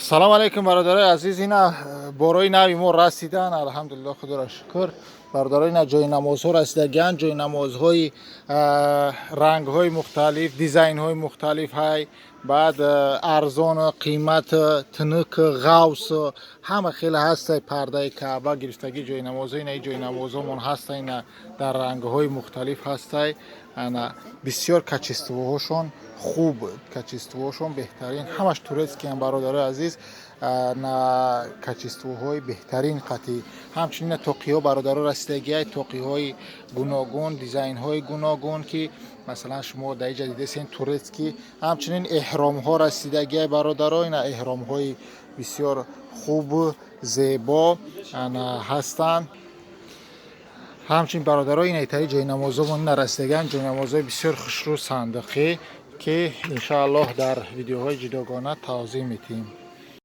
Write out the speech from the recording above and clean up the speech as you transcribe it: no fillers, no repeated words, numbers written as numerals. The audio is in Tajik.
Салом алейкум, бародарои азиз. Ина борои нави мо расидан, алҳамдулилло, худоро шукр. Бародаро, ина ҷои намозҳо расидагианд, ҷои намозҳои рангҳои мухталиф, дизайнҳои мухталиф ҳай, баъд арзон, қимат, тунук, ғафс, ҳама хеле ҳастай. Пардаи Каъба гирифтагӣ ҷои намозҳо, ина ҷои намозҳомон ҳастай, ина дар рангҳои мухталиф ҳастай. Ана бисёр качествоҳошон хуб, качествоҳошон беҳтарин, ҳамаш турецкиян, бародарои азиз, на качествоҳои беҳтарин қатъӣ. Ҳамчунин тоқиҳо, бародаро, расидагиай, тоқиҳои гуногун, дизайнҳои гуногун, ки масалан шумо дар иҷа дидесен, турецкий. Ҳамчунин эҳромҳо расидагиай, бародаро, ина эҳромҳои бисёр хуб, зебо ана ҳастанд. Ҳамчунин, бародаро, ина итари ҷои намозҳомон ина расидагианд, ҷои бисёр хушрӯ, сандиқӣ, ки иншааллоҳ дар видеоҳои ҷудогона тавзеҳ медиҳем.